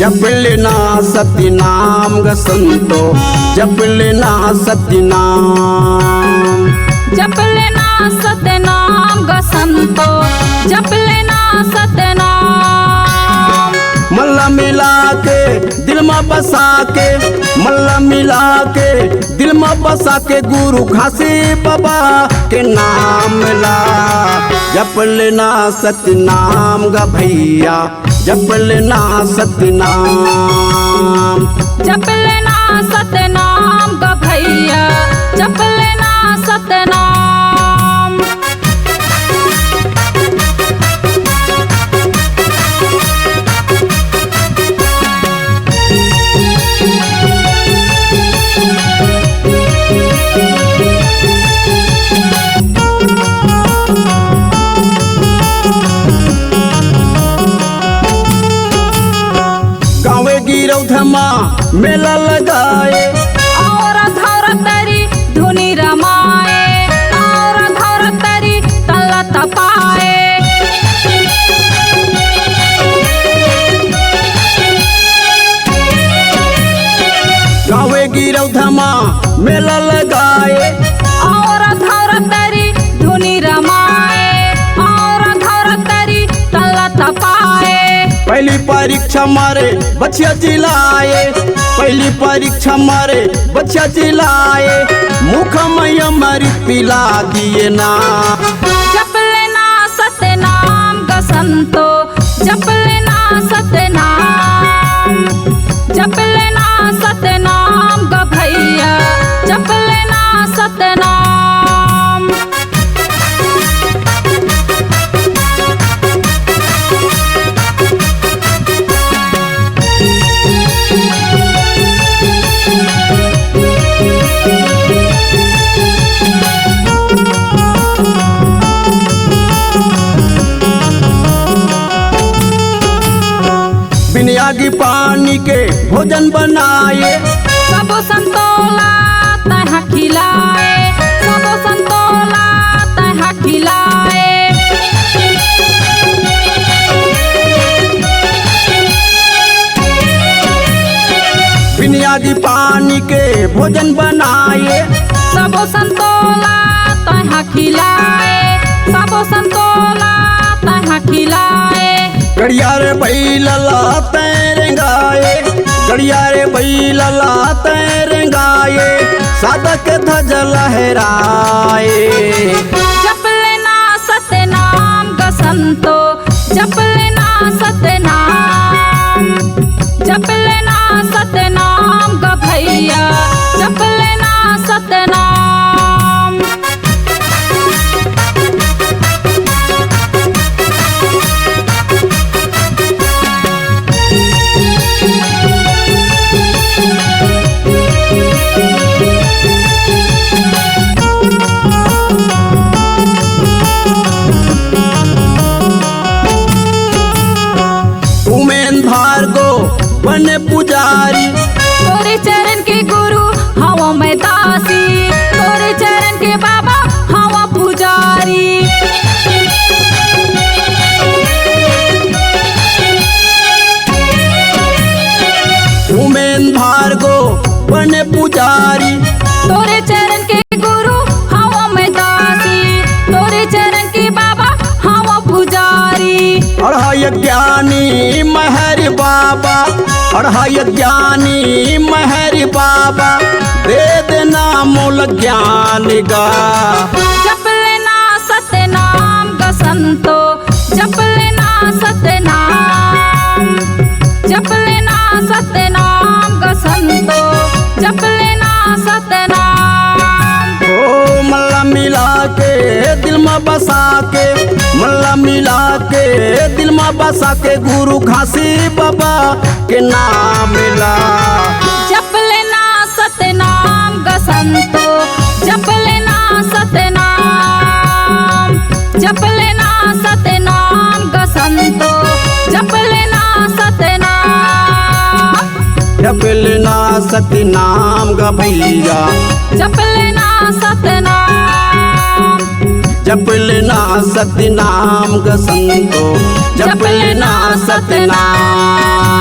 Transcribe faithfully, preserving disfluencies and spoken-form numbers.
जप लेना सतनाम ग संतो, जप लेना सतनाम। जप लेना सतनाम ग संतो, जप लेना सतनाम। मन ला मिला के, दिल म बसा के, मन ला मिला के, दिल म बसा के गुरु घासी बाबा के नाम ला। जप लेना सतनाम ग भैया, जप लेना सतनाम। जप लेना सतनाम ग भैया, जप लेना सतनाम। गाँवे गिरौध मा मेला लगाए। और धौर तरी धुनी रमाए, और धौर तरी तला तपाए। गाँवे गिरौध मा मेला लगाए। और धौर तरी धुनी रमाए, और धौर तरी तला तपाए। पहली परीक्षा मारे बछिया चिल्लाए, पहली परीक्षा मारे बछिया चिल्लाए, मुख में अमृत पिला दिए ना। जप लेना सतनाम ग संतो, जप लेना सतनाम। जप लेना सतनाम ग भैया, जप लेना सतनाम। बिन आगी पानी के भोजन बनाए। सबो संतोला तैहा खिलाए, सबो संतोला तैहा खिलाए। बिन आगी पानी के भोजन बनाए। सबो संतोला तैहा खिलाए, सबो संतोला तैहा खिलाए। गड़िया रे बैला ला तैं रेंगाए, गड़िया रे बैला ला तैं रेंगाए, साधक ध्वज लहराए। जप लेना सतनाम ग संतो, जप लेना सतनाम। जप लेना सतनाम ग भैया, जप लेना सतनाम। उमेन भार्गो बने पुजारी। तोरे चरण के गुरु हवा मैं दासी, तोरे चरण के बाबा हवा पुजारी। उमेन भार्गो बने पुजारी। तोरे चरण के गुरु हवा मैं दासी, तोरे चरण के बाबा हवा पुजारी। अढ़ाई ज्ञानी महर बाबा, अढ़ाई ज्ञानी महर बाबा, दे देना मोल ज्ञान गा। जप लेना सतनाम ग संतो, जप लेना सतनाम। जप लेना सतनाम ग संतो, जप लेना सतनाम। ओ मन ला मिला के दिल म बसा के, मन ला मिला के दिल म बसा के गुरु घासी बाबा के नाम ला। जप लेना सतनाम ग संतो, जप लेना सतनाम। जप लेना सतनाम ग संतो, जप लेना सतनाम। जप लेना सतनाम ग भैया। जप लेना सतनाम। जप लेना सतनाम ग संतो, जप लेना सतनाम।